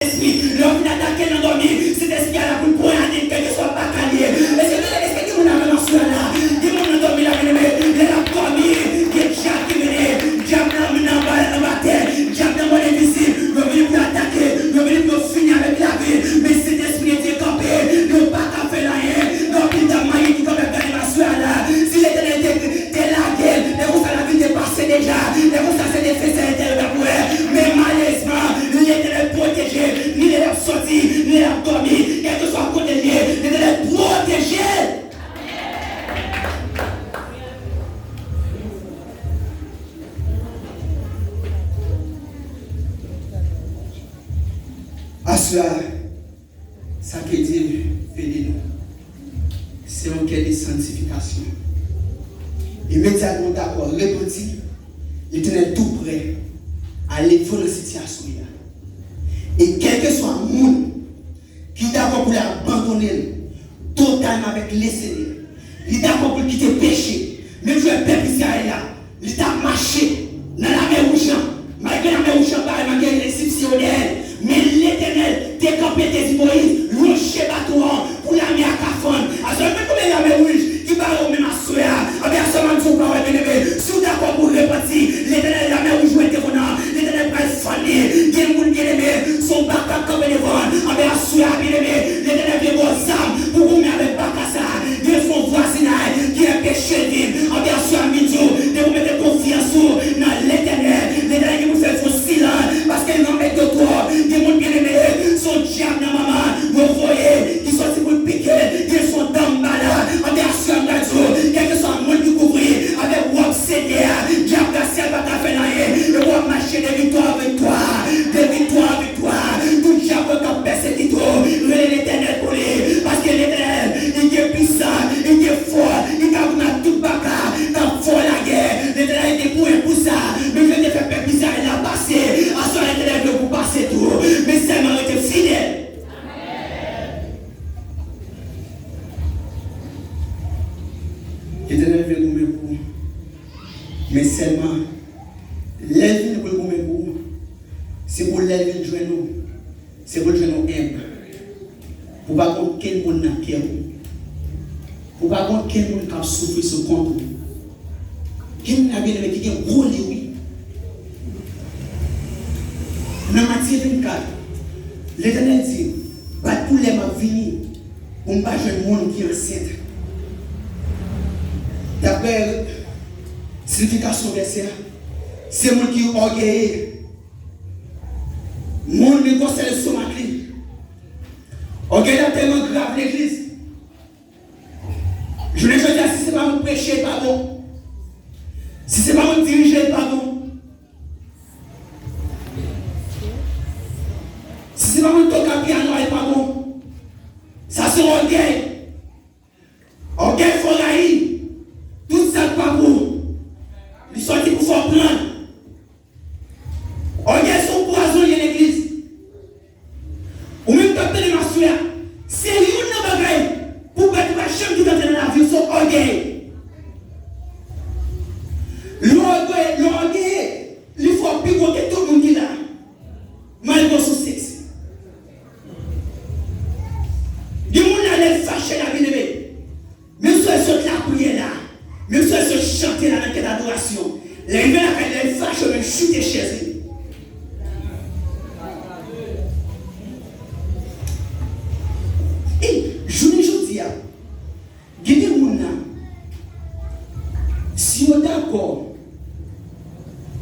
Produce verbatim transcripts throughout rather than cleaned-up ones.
Sentespri. Lè w fin atake l nan dòmi, Sentespri a la pou l ponyade l, kèlkeswa baka l ye. Èske, èske gen moun avè m aswè a la? Gen moun nan dòmi la, byeneme, lè l ap dòmi, gen dyab ki vini. Dyab nan, nan, anba, anba tè. Dyab nan mòn envizib. Yo vini pou yo atake. Yo vini pou yo fini avèk lavi l. Men Sentespri a di kanpe. Yo pa ka fè l anyen. Gen anpil dam marye ki kanpe ap gade m aswè a la. Si Letènèl te te lage l, lè konsa lavi te pase deja, lè konsa se defèt Seyè Letènèl t ap wè. Men malerezman, Letènèl pwoteje l, ni lè l ap soti, ni lè l ap dòmi, kèlkeswa kote l ye, Letènèl pwoteje l. Aswè a, sa ke Dye vle di nou, se yon kè de santifikasyon. Imedyatman w dakò repanti, Letènèl tou prè a leve w nan sitiyasyon w ye a. E kèlkeswa moun ki dakò pou l abandone l totalman avèk Lesenyè, li dakò pou l kite peche, menm jan pèp Izrayèl la, li t ap mache nan Lamè Wouj lan, malgre Lamè Wouj lan parèt, malgre Ejipsyen yo dèyè l, men Letènèl te kanpe, te di Moyiz, lonje baton an pou lamè a ka fann. Aswè, men konbyen Lamè Wouj ki bare w menm aswè a? Anben, aswè, m ap di w pawòl, byeneme, si w dakò pou w repanti, Letènèl, Lamè Wouj ou wè devan w nan, Letènèl pral fann li. Gen moun, byeneme, se yon baka k kanpe devan l. Anben, aswè a, byeneme, Letènèl vle ba w zam pou w goumen avèk baka sa a. Gen fon vwazinay ki anpeche l viv. Anben, aswè a, m vin di w, depi w mete konfyans ou nan Letènèl, Letènèl gen pou fè l fè w silans, paske l nan mèt yo twòp. Gen moun, byeneme, se yon dyab nan manman yo voye, ki sòti pou l pike l. Gen se yon danmbala. Anben, aswè a, m pral di w, kèlkeswa moun ki kouvri avèk wòb Senyè a, dyab rasyal pa ka fè l anyen. Epi w ap mache de viktwa an viktwa, de viktwa an viktwa. Tout dyab k ap pèsekite w, rele Letènèl pou li. Paske Letènèl, li gen pwisans, li gen fòs, li ka goumen ak tout baka k ap fè w lagè. Letènèl gen pou, gen pou sa. Menm jan l te fè pèp Izrayèl la pase, aswè a Letènèl vle pou w pase tou. Men sèlman rete fidèl. Letènèl vle goumen pou ou. Men sèlman, lè l vini pou l goumen pou ou, se pou lè l vin jwenn ou, se pou l jwenn ou enb. Pou pa gen okenn moun nan kè ou. Pou pa gen okenn moun k ap soufri sou kont ou. Gen moun la, byeneme, ki gen gwo li, wi. Nan Matye vennkat, Letènèl di, bat pou lè m ap vini, pou m pa jwenn moun ki ansent. Daprè siyifikasyon vèsè a, se moun ki ògeye. Moun ki konsène lestomak li. Ògèy la tèlman grav legliz. Jounen jodi a, si se pa moun preche, li pa bon. Si se pa moun dirije, li pa bon. Si se pa moun toka pyano a, li pa bon. Sa se ògèy. Ògèy fè w rayi tout sa k pa pou ou. Li sòti pou fè w pran. Ògèy se yon pwazon l ye legliz. Ou menm k ap tande m aswè a, se youn nan bagay pou w pa janm kite antre nan lavi w, se ògèy. Lè w ògeye, lè w ògeye, li fè w pi gwo ke tout moun ki la. Malgre w sou seksi. Gen moun la, lè l fache la, byeneme. Menm si w sot lapriyè la, menm si w sot chante la nan kèt adorasyon, lè l rive lakay, lè l fache, men l choute chèz li. E jounen jodi a, gen de moun la, si yo dakò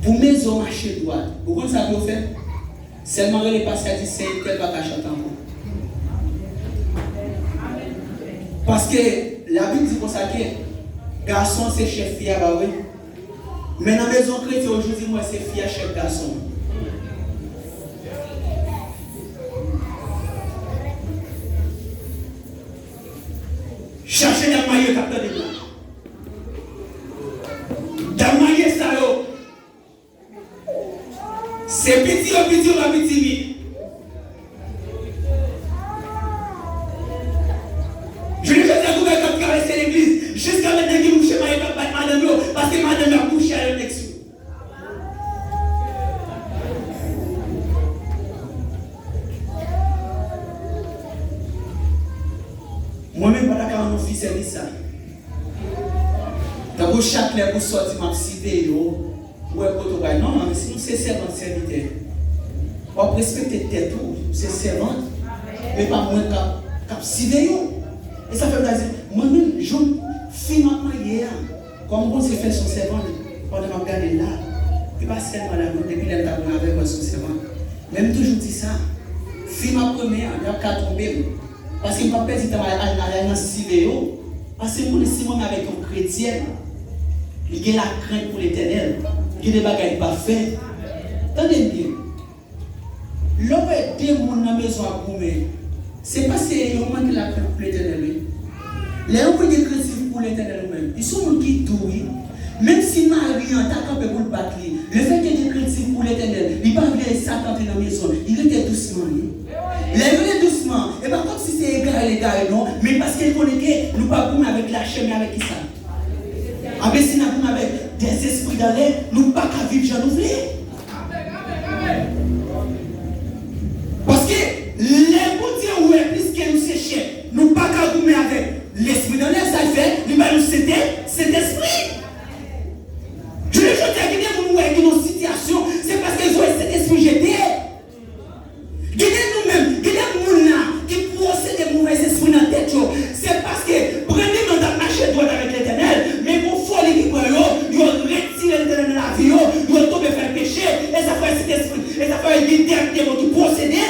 pou mezon mache dwat, ou konn sa pou yo fè? Sèlman rele pastè a di, "Sèy, tèl pa ka chante ankò." Paske Labib di konsa ke gason se chèf fi a, pa vre? Men nan mezon kretyen, ojodi, m wè se fi a chèf gason. Chache dam marye k ap tande m la. Dam marye sa yo, se piti yo piti, yo pa piti mi. Jounen jodi a, gen bagay k ap travèse legliz. Jiska mentnan, gen moun ki chèmaye k ap bat madanm yo, paske madanm yo ap kouche a lòt nèg sou. Mwen menm pa ta ka rann yon fi sèvis sa. Tankou chak lè pou sòti, m ap siveye w, wè kote w pral. Non, non, si nou se sèvant, sèvitè, w ap respekte tèt ou, ou se sèvant, men pa mwen k ap, k ap siveye w. E sa fè m ta di, mwen menm, jan fi m ap marye a, kòm Bondye fè l se yon sèvant, pandan m ap gade l la, e pa sèlman la, non, depi lè m t ap renmen avè l, mwen se yon sèvant. Men m toujou di sa, fi m ap renmen an, y ap ka twonpe m. Paske m p ap pèdi tan m al, al, al nan siveye w. Paske m konnen si m renmen avèk yon kretyèn, li gen lakrent pou Letènèl, gen de bagay li p ap fè. Tande m byen. Lè w wè de moun nan mezon ap goumen, se paske yo manke lakrent pou Letènèl, wi. Lè yon moun gen krentif pou Letènèl ou menm, li se yon moun ki dou, wi. Menm si mari an ta kanpe pou l bat li, lefètke gen krentif pou Letènèl, li pa vle Satan antre nan mezon l, li rete dousman, wi. Lè yo rete dousman, e pa kòmsi se egare l egare, non, men paske l konnen ke nou pa goumen avèk lachè, men avèk kisa? Anben, si n ap goumen avèk dèzespri dan lè, nou pa ka viv jan nou vle. Paske lè Bondye wè pliske nou se chè, nou pa ka goumen avèk lespri dan lè, sa l fè, li ba nou Sentè-, Sentespri. Jounen jodi a, gen de moun ou wè ki nan sitiyasyon, se paske yo wè Sentespri jete. Gen de nou menm, gen de moun la ki pwosede movèzespri nan tèt yo. Se paske premyèman yo t ap mache dwat avèk Letènèl, men gon foli ki pran yo, yo retire Letènèl nan lavi yo, yo tonbe fè peche, e sa fè Sentespri, e sa fè gen de demon ki pwosede.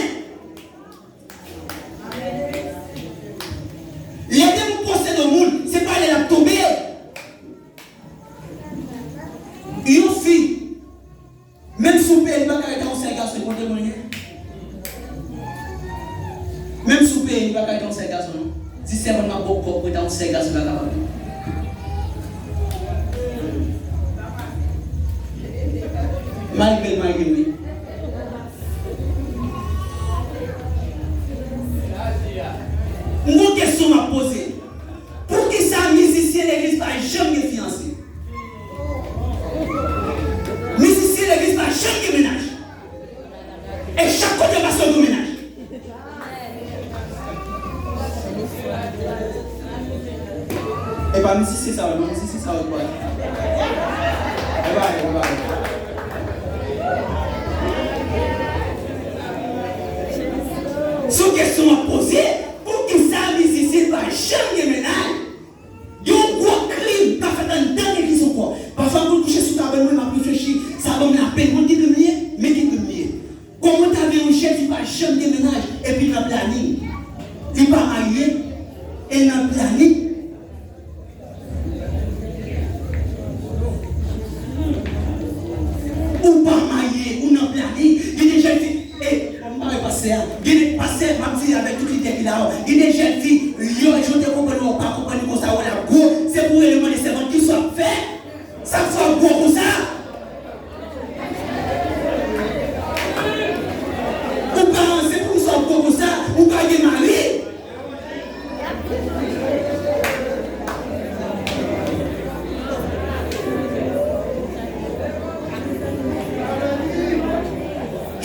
Lè demon pwosede yon moun, se pa lè l ap tonbe. Yon fi, menm si w peye, li pa ka rete ak yon sèl gason, li konte moun ye. Menm si w peye, li pa ka rete ak yon sèl gason, non. Di sèvant m ap ba w kòb pou rete ak yon sèl gason, li pa kapab. Malgre l, malgre l, wi. M gon kesyon m ap poze. Poukisa mizisyen legliz pa janm gen fiyanse? Mizisyen legliz pa janm gen mennaj. E chak kote yo pase yo gen mennaj. E pa mizisyen sa yo, non, mizisyen sa yo kwè. E pa yo, e pa yo. Se yon kesyon m ap poze, poukisa mizisyen pa janm gen mennaj? Gen yon gwo krim k ap fèt anndan legliz ankò. Pafwa, mwen kouche sou kabann mwen, m ap reflechi, sa ban m lapenn. Konn ki krim li ye? Men ki krim li ye. Kòman w ta vle yon jèn fi pa janm gen mennaj, epi l nan planin? Li pa marye, e l nan planin. Ou pa marye, ou nan planin. Gen de jèn fi, e, m pa wè pastè a. Gen de pastè, m ap di avèk tout lidè ki la a, gen de jèn fi, yo, jan w te konprann yo, ou pa konprann yo konsa, yo wè l ap gwo, se pou yo rele mande sèvant, kisa w ap fè? Sa k fè w gwo konsa? Ou pa ranse, poukisa w gwo konsa? Ou pa gen mari?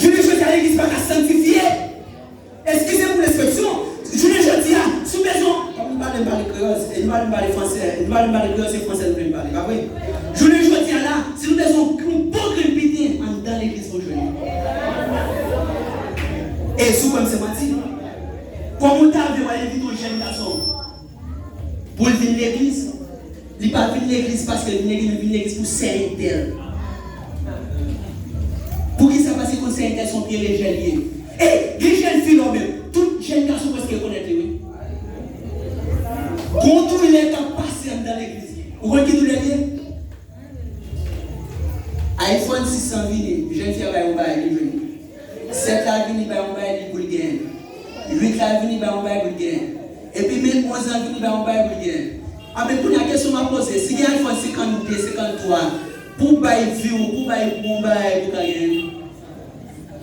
Jounen jodi a, legliz pa ka sanktifye. Eskize m pou lekspresyon. Jounen jodi a, si w bezwen, kòm nou pale, m pale kreyòl, e nou pale, m pale fransè, nou pale, m pale kreyòl, se fransè nou vle m pale, pa vre? Jounen jodi a la, si nou bezwen yon bon grenn piten anndan legliz, nou jwenn li. E si w kwè m se manti, kòman w ta vle w al envite yon jèn gason pou l vin legliz? Li pa vin legliz paske l vin legliz, li vin legliz pou sè entèl. Poukisa? Paske konn sè entèl se yon pye lejè li ye. E gen jèn fi la menm, tout jèn gason prèske rekonèt li, wi. Gon doulè k ap pase anndan legliz. Ou konn ki doulè li ye? iPhone sis lan vini, jèn fi a bay yon bagay, li jwenn li. Sèt la vini, bay yon bagay, li pou l genyen. Uit la vini, bay yon bagay, pou l genyen. Epi menm onz lan vini, bay yon bagay, pou l genyen. Anben, kounye a, kesyon m ap poze, si gen iPhone senkannde, senkanntwa, pou bay vi w, pou bay bon bagay, pou ka genyen.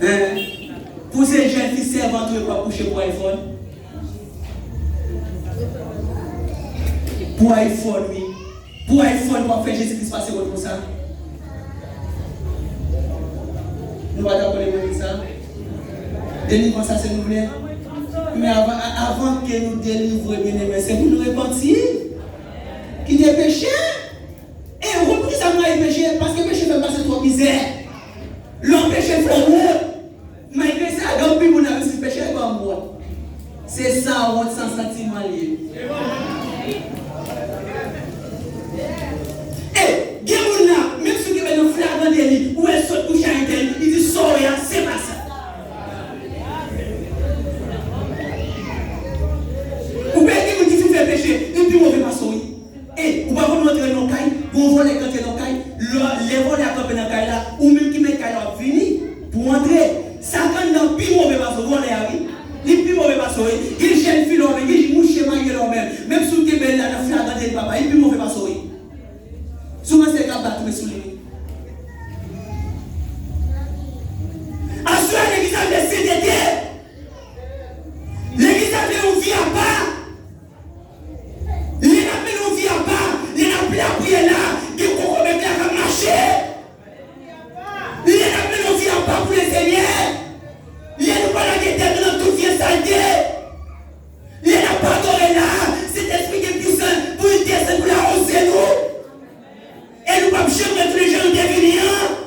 Hein? Pou se jèn fi sèvant ou ye pou ap kouche pou iPhone? Pou iPhone, wi. Pou iPhone, w ap fè Jezi Kris pase wont konsa? Nou pa dakò levanjil sa? Delivrans sa se nou vle? Men avan, avan ke nou delivre, byeneme, se pou nou repanti, kite peche. E ou konn poukisa m rayi peche? Paske peche fè m pase twòp mizè. Lè w peche, fè wont. Malgre sa, gen anpil moun ap di peche pa wont. Se sanwont, san santiman l ye. E, gen moun la, menm si w kenbe nan flagran deli, ou wè l sot kouche ak entèl, li di sa w wè a, se pa sa. Ou pa gen moun ki fin fè peche, li pi move pase w, wi. E, ou pa konn rantre nan yon kay, gon vòlè k rantre nan yon kay, lè, lè vòlè a kanpe nan kay la, ou menm ki mèt kay la w ap vini pou w antre. Sa k anndan pi move pase w, vòlè a, wi. Li pi move pase w, wi. Gen jèn fi la w menm, gen mouche marye la w menm. Menm si w kenbe l la nan flagran deli papa, li pi move pase w, wi. Si w panse l ka bat ou, men sou li, wi. Aswè a, legliz la vle sentete. Legliz la vle yon vi apa. Lè n ap mennen yon vi apa, lè n ap lapriyè la, gen kokobe klè k ap mache. Lè n ap mennen yon vi apa pou Lesenyè, lè nou pa lage tèt nou nan tout vye salte, lè n ap adore la, Sentespri gen pwisans pou l desann pou l awoze nou. E nou p ap janm retounen jan nou te vini an.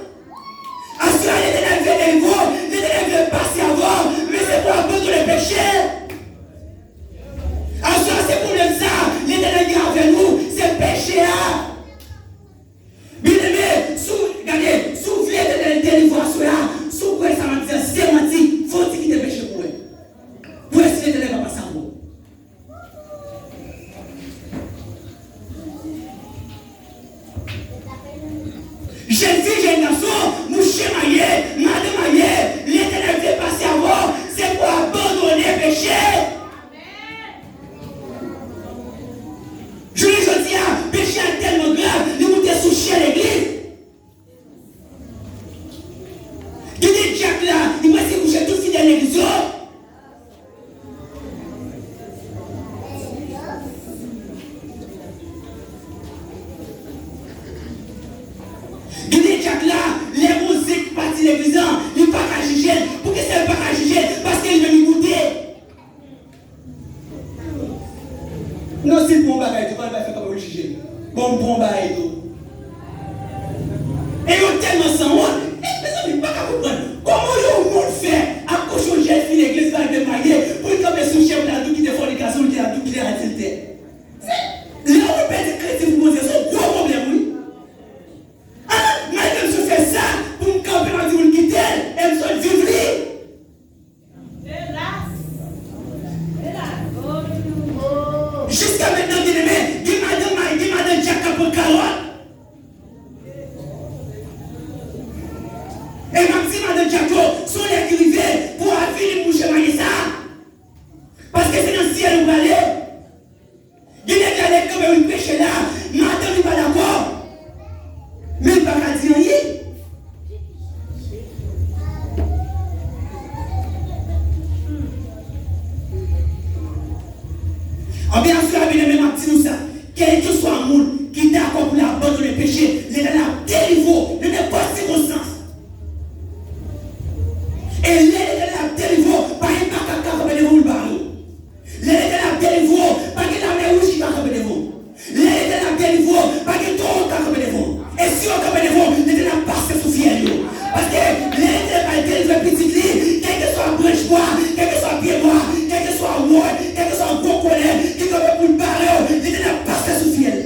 Aswè a, Letènèl vle delivre w, Letènèl vle pase avè w, men se pou w abandone peche. Aswè a, se pwoblèm sa a, Letènèl gen avè nou, se peche a. Byeneme, si w, gade, si w vle Letènèl delivre w aswè a, si w kwè sa m ap di a se manti, fò w ti kite peche pou wè. Pou wè si Letènèl va pase avè w. Jèn fi, jèn gason, mouche marye, madanm marye, Letènèl vle pase avè w, se pou w abandone peche. Jounen jodi a, peche a tèlman grav, li moute sou chè legliz. Gen de dyak la, li prèske kouche tout fidèl legliz yo. Gen de dyak la, lè gon zen pati legliz lan, li pa ka jije l. Poukisa l pa ka jije l? Paske li menm li goute. Non, si l bon bagay tou, pa l bay fè kanpe pou l jije l. Bon, bon bagay tou. E yo tèlman sanwont. E, mezanmi, m pa ka konprann. Kòman yon moun fè ap kouche yon jèn fi legliz pa l te marye pou l kanpe sou chè pou l al tou kite fònikasyon, pou l al tou kite adiltè? Se, lè yon moun pèdi kredi pou Bondye, se yon gwo pwoblèm, wi. A, malgre m sot fè sa, pou m kanpe, m ap di moun kite l, e m sot viv li. Jiska mentnan, byeneme, gen madanm, gen madanm dyak k ap pran kalòt. E m ap di madanm dyak yo, se yon lè ki rive pou w avili mouche marye sa a. Paske se nan syèl ou prale. Gen nèg la lè kanpe wi peche la, madanm li pa dakò. Men li pa ka di anyen. Anben aswè a, byeneme, m ap di nou sa, kèlkeswa moun ki dakò pou l abandone peche, Letènèl ap delivre w nan nenpòt sikonstans. E lè Letènèl ap delivre w, pa gen makak ka kanpe devan w pou l bare w. Lè Letènèl ap delivre w, pa gen lamè wouj ki ka kanpe devan w. Lè Letènèl ap delivre w, pa gen towo ki ka kanpe devan w. E si yo kanpe devan w, Letènèl ap pase sou fyèl yo. Paske lè Letènèl pral delivre pitit li, kèlkeswa branch bwa, kèlkeswa pye bwa, kèlkeswa wòch, kèlkeswa gwo kolè ki kanpe pou l bare w, Letènèl ap pase sou fyèl.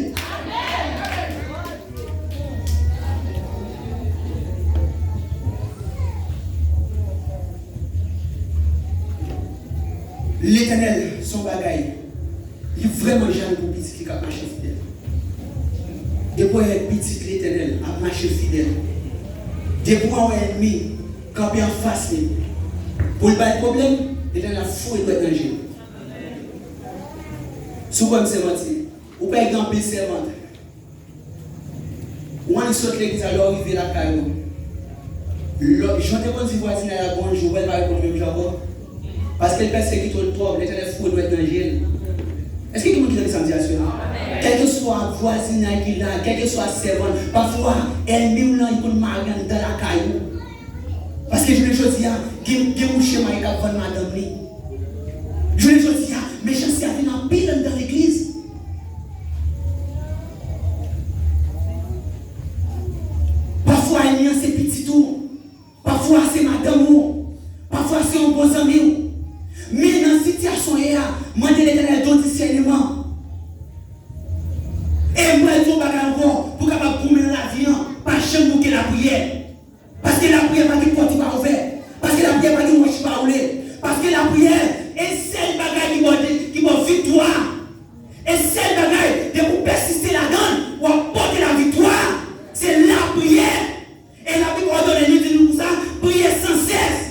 Letènèl, se yon bagay, li vrèman jalou pou pitit li k ap mache fidèl. Depi w wè pitit Letènèl ap mache fidèl, depi w wè yon ènmi kanpe anfas li pou l ba l pwoblèm, Letènèl ap foure dwèt nan je l. Si w kwè m se manti, ou kwè gen anpil sèvant. Ou annik sot legliz la, lè w rive lakay ou, lè, jan w te konn di vwazinay la bonjou, ou wè l pa reponn menm jan ankò. Paske l pèsekite w twòp, Letènèl foure dwèt nan je l. Èske gen moun ki tande sa m di a sou la? Kèlkeswa vwazinay ki la, kèlkeswa sèvant, pafwa ènmi w lan li konn mare anndan lakay ou. Paske jounen jodi a, gen, gen mouche marye k ap vann madanm li. Jounen jodi a, mechanste a vin anpil anndan legliz. Pafwa, ènmi an se pitit ou. Pafwa, se madanm ou. Pafwa, se yon bon zanmi w. Men nan sitiyasyon w ye a, mande Letènèl yon disèneman. E m pral di w yon bagay ankò, pou w kapab goumen nan lavi an, pa janm bouke lapriyè. Paske lapriyè pa gen pòt li pa ouvè. Paske lapriyè pa gen wòch li pa woule. Paske lapriyè, e sèl bagay ki ba w, ki ba w viktwa. E sèl bagay, depi w pèsiste ladan l, w ap pote laviktwa. Se lapriyè. E Labib òdone nou, di nou konsa, priye san sès.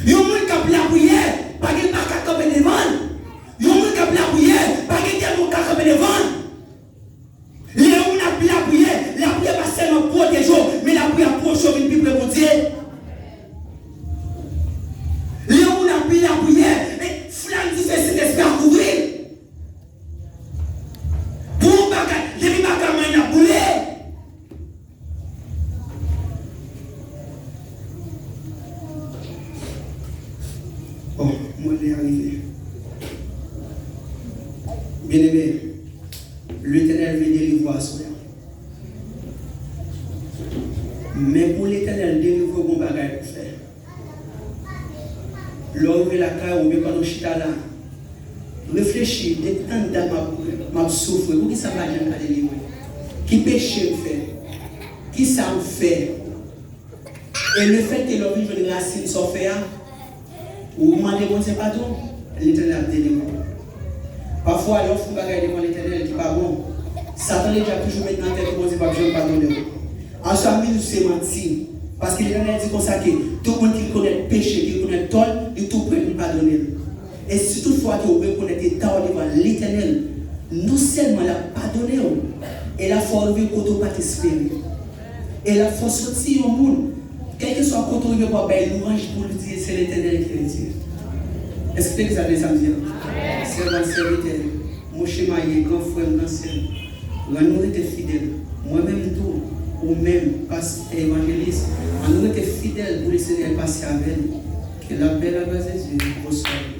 Yon moun k ap lapriyè, pa gen baka k kanpe devan l. Yon moun k ap lapriyè, pa gen demon k ka kanpe devan l. Lè yon moun ap lapriyè, lapriyè pa sèlman pwoteje w, men lapriyè ap pwoche w vin pi pre Bondye. Lè yon moun ap lapriyè, e flanm dife Sentespri a kouvri l. Pou yon bagay, depi bagay mwen ap boule. Oh, mwen lè a rive. Byeneme, Letènèl vle delivre w aswè a. Men pou Letènèl delivre w, gon bagay pou fè. Lè w rive lakay ou, oubyen pandan w chita la, reflechi, depi tann dat m ap, m ap soufri, poukisa m pa janm ka delivre? Ki peche m fè? Kisa m fè? E lefètke lè w vin jwenn rasin sa w fè a, ou mande Bondye padon, Letènèl ap delivre w. Pafwa, lè w fè yon bagay devan Letènèl ki pa bon, Satan ledyab toujou met nan tèt ou Bondye p ap janm padone w. Aswè a, m vin di w se manti. Paske Letènèl di konsa ke tout moun ki rekonèt peche, ki rekonèt tò l, li tou prè pou l padone l. E si toutfwa ke w rekonèt eta w devan Letènèl, non sèlman l ap padone w, e l ap fè w rive kote w pa t espere. E l ap fè w soti yon moun, kèlkeswa kote w rive, pou w ap bay lwanj pou l, di se Letènèl ki Dye. Èske w te gen sa nan samdi a? Sèvant, sèvitè, mouche maye, gran frè m, gran sè m, rann nou rete fidèl. Mwen menm tou, ou menm, pastè, evanjelis, ann nou rete fidèl pou Lesenyè pase avè nou. Que la paix, la grâce de Dieu vous soit.